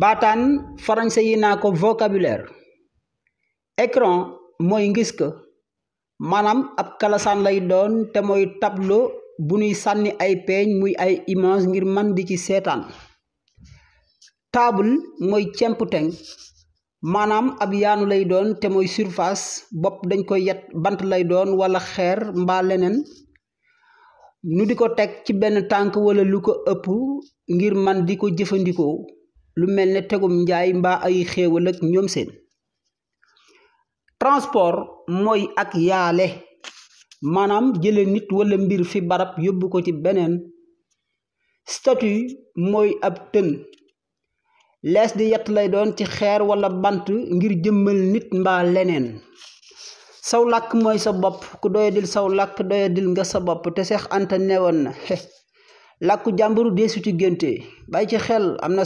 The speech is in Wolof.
baataan français yi naa ko vocabulaire. Écran mooy ngis ka maanaam ab kalasaan lay doon te mooy tableau bu nuy sànni ay peeñ muy ay image ngir man di ci seetaan. Table mooy cemputeng maanaam ab yaanu lay doon te mooy surface bopp dañ koy yet bant lay doon wala xeer mbaa leneen nu di ko teg ci benn tànk wala lu ko ëpp ngir man di ko jëfandikoo lu mel ne tegum njaay mbaa ay xéewal ak ñoom seen. Transport mooy ak yaale maanaam jële nit wala mbir fi barab yóbbu ko ci beneen. Statue mooy ab tën lees di yett lay doon ci xeer wala bant ngir jëmmal nit mbaa leneen. Saw làkk mooy sa bopp ku doyadil saw làkk doyadil nga sa bopp te Seex Anta newoon na làkku jàmburu deesu ci génte bàyyi ci xel am na